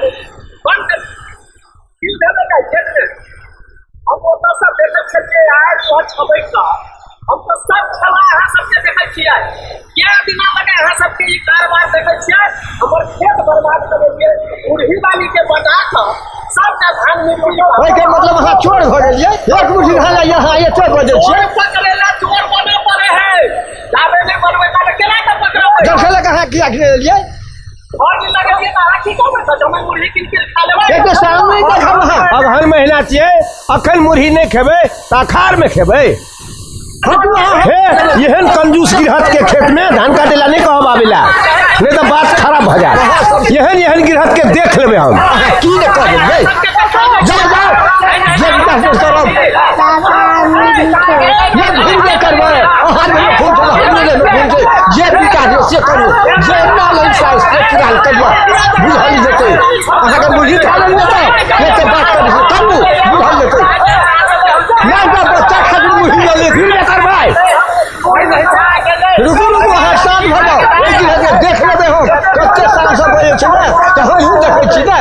बंद कर। की भेलै गाय खेतमे? हम ओतऽसँ देखै छलियै आइ सुबह छबै कऽ। हम तऽ सब खेला अहाँ सबके देखै छियै। कै दिना लगे अहाँ सबके ई कारबार देखै छियै। हमर खेत बर्बाद कऽ देलियै। मुरही वाली के बजा कऽ सबटा धान मिल। ओहिके मतलब अहाँ चोर भऽ गेलियै? एक मुट्ठी धान लए अहाँ एते बजै छियै? चोर पकड़े ला चोर बनऽ पड़े है। जाबे नहि बनबै ताबे केना कऽ पकड़बै? दरअसल अहाँ किया गिरेलियै? घर नहि लगेलियै तऽ अहाँ की कहबै? तऽ जमे मुरही कीन के खा लेबै। एक साल नहि देखब अहाँ। अगहन महीना छियै, अखन मुरही नहि खेबै तऽ अखाड़मे खेबै। हटू अहाँ। हे, एहन कंजूस गृहस्थ के खेत में धान काटे ला नहीं कहब आबेला, नहीं तो बात खराब भ जाए। एहन एहन गृहस्थ के देख लेबे हम। अहाँ की ने कह देलियै? जाउ जाउ, जे विकास नहि करब ये भूल नहि करबै। अहाँ नहि खून छै, हम नहि लेबै खून छै। जे विकास यऽ से करू, जे ना लै छै से फिलहाल करियौ। बुझल जेतै अहाँके। मुरही खा लेलियै तऽ एते बात करै छै? करू, बुझल जेतै। नहि तऽ बच्चा खातिर मुरही लऽ ले। फिर ने करबै। रुकू रुकू, अहाँ शांत भऽ जाउ। एक दिन देख लेबै हम। कते सालसँ बजै छै ने, तऽ हमहूँ देखै छी ने।